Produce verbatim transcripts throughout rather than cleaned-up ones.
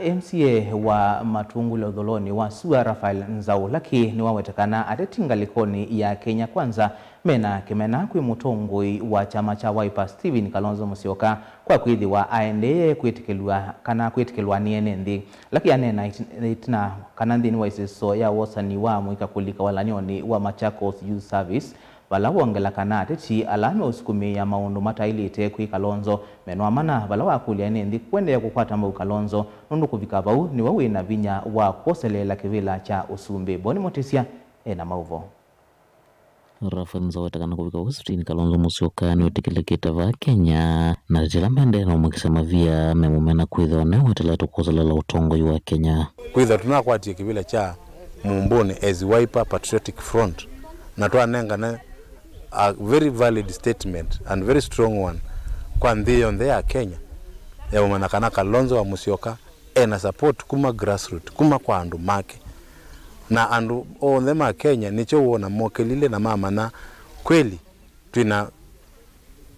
M C A wa Matungulu ũthũlũnĩ wa sua Raphael Nzau Laki nĩwaweta kana ateti ngalĩkonĩ ya Kenya Kwanza mena kĩmena kwĩ mũtongoi wa kyama kya Wiper Stephen Kalonzo Musyoka kwa kwĩthĩwa aendee kwĩtĩkĩlw'a kana kwĩtĩkĩlwa nĩ ene nthĩ. Laki aneena ĩtina kana nthĩnĩ wa ĩsĩso ya wosani wa mũika kũlika walany'onĩ wa Machakos Youth Service, vala wongela kana ateti ala meũsukumĩĩa maũndũ mataĩlĩte kwĩ Kalonzo menoamana vala wakũlya ene nthĩ kũendeea kũkwata mbau Kalonzo nũndũ kũvika vau nĩwe wĩ na vinya wa kwoseleela kĩvĩla kya ũsumbĩ. Boni Mũtĩsya ena maũvoo. Raphael Nzau aweta kana kũvika vau Stephen Kalonzo Musyoka nĩwĩtĩkĩlĩkĩte vaa Kenya, na ateti ala maendee na ũmwĩkĩsya mavia memũmena kwĩthĩwa nĩweteletwe kwoselela ũtongoi wa Kenya. Kwĩthĩwa tũnakwatie kĩvĩla kya Mumbuni as Wiper Patriotic Front, na twanengane a very valid statement and very strong one kwa nthĩ yonthe ya Kenya ya ũmanya kana Kalonzo wa Musyoka ena support kuma grassroot, kuma kwa andũ make. Na andũ onthe ma Kenya nĩkyo wona mokelile na mamanya kweli twĩna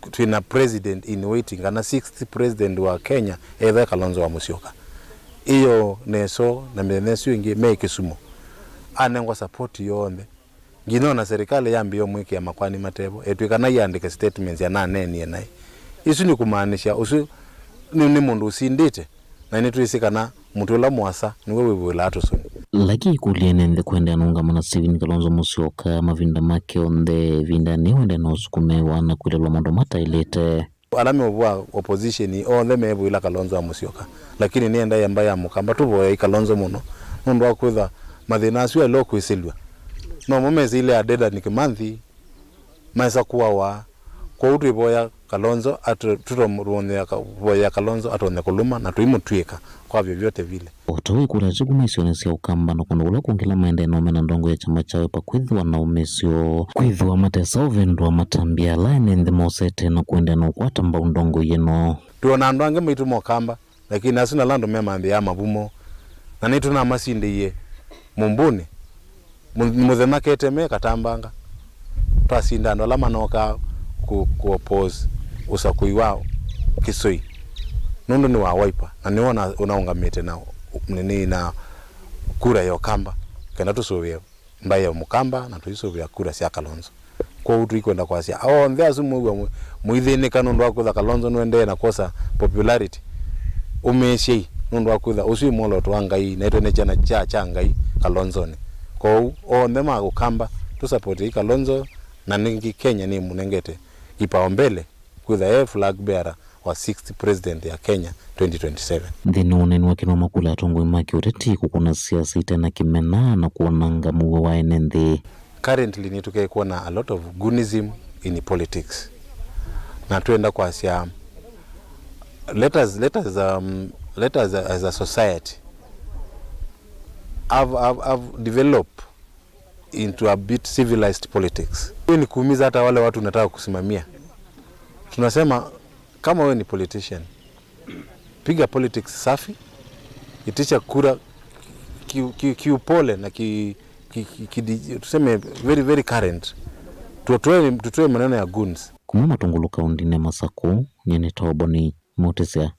twĩna president in waiting, kana sixth president wa Kenya, ethe Kalonzo wa Musyoka. Iyo neso na mĩthenya ĩsu ĩngĩ me Kisumu. Anengwa support yonthe. Nginya ona serikali yambĩĩa ũmwĩkĩa makwani matevo, etw'ĩka na iandĩke statements ananeenie naĩ. Isu nĩ kũmaanisha ũsu nĩ, nĩ mũndũ ũsindĩte. Na nĩtwĩsĩ kana mũtĩ ũla mũasa nĩw'o wĩvũĩlaa tũsũni. Laki ĩkũlya ene nthĩ kũendeea na ũngama na Stephen Kalonzo Musyoka mavinda make onthe, ĩvindanĩ wende na ũsukumĩwa na kwĩlelwa maũndũ mataĩlĩte. Ala meũvũa opposition onthe mevũĩla Kalonzo wa Musyoka, lakini nĩendaĩa mbaĩ ya Mũkamba tũvoyei Kalonzo mũno nũndũ wa kwĩtha mathĩna asu aĩle kwĩsĩlw'a. Nomo mesĩile ya Dedan Kimathi maesa kũawa. Kwoou twĩvoya Kalonzo atu-, tũtonya kũvoyea Kalonzo atonye kũlũma na tũimũtw'ĩka kwa vyovyote vile. O ta ũu ĩkũlya ati kuma isionĩ sya Ũkamba na kũndũ kũla kũngĩ ala maendee na ũmena ndongo ya kyama kya Wiper kwĩthĩwa na ũmĩsyo, kwĩthĩwa matesa ũvĩndũa matambya ala ene nthĩ mosete na kũendeea na ũkwata mbau ndongo ĩno. Twĩona andũ angĩ maitũ ma Ũkamba, lakini asu nala andũ me manthĩ ya mavumo, na nĩtũnamasindĩie Mumbuni. Mu-, mũthenya keteme Katambanga, twasinda andũ ala manokaa ku, ku oppose ũsakũi wa Kĩsoi, nũndũ nĩ wa Wiper, na nĩwe ũna-, ũnaũngamĩte na, nini, na kura ya Ũkamba, kenda tũsũvĩe mbaĩ ya Mũkamba na tũisũvĩa kura sya Kalonzo. Kwoou tũikwenda kwasya, onthe asu mwĩw'a mũ-, mũithĩnĩka nũndũ wa kwĩtha Kalonzo nũendee na kwosa popularity, ũmĩĩsyei nũndũ wa kwĩtha ũsu wĩ mwolooto wa Ngai, na ĩtwe nĩ kyana kya, kya Ngai Kalonzonĩ. Kwoou onthe ma Ũkamba tũsapotei Kalonzo, na nĩngĩ Kenya nĩmũnengete kipaumbele kwĩtha e flag bearer wa sixth president ya Kenya twenty twenty-seven. Nthĩnĩ wa ũneeni wake nũmakũlya atongoi ma kĩũteti kũkũna siasa ite na kĩmena na kwonanga mũuo wa ene nthĩ. Currently nĩtũkekwona a lot of goonism in politics, na twenda kwasya, let us, let us, um, let us as a society have, have, have develop into a bit civilized politics. Hiyo ni kuumiza hata wale watu unataka kusimamia. Tunasema kama wewe ni politician, piga politics safi, itisha kura ki, ki, kiupole na ki, ki, ki, ki, tuseme very, very current. Tutoe, tutoe maneno ya goons. Kuma Matungulu kaũntĩnĩ ya Masakũ, nyie nĩ Toboni Mũtĩsya.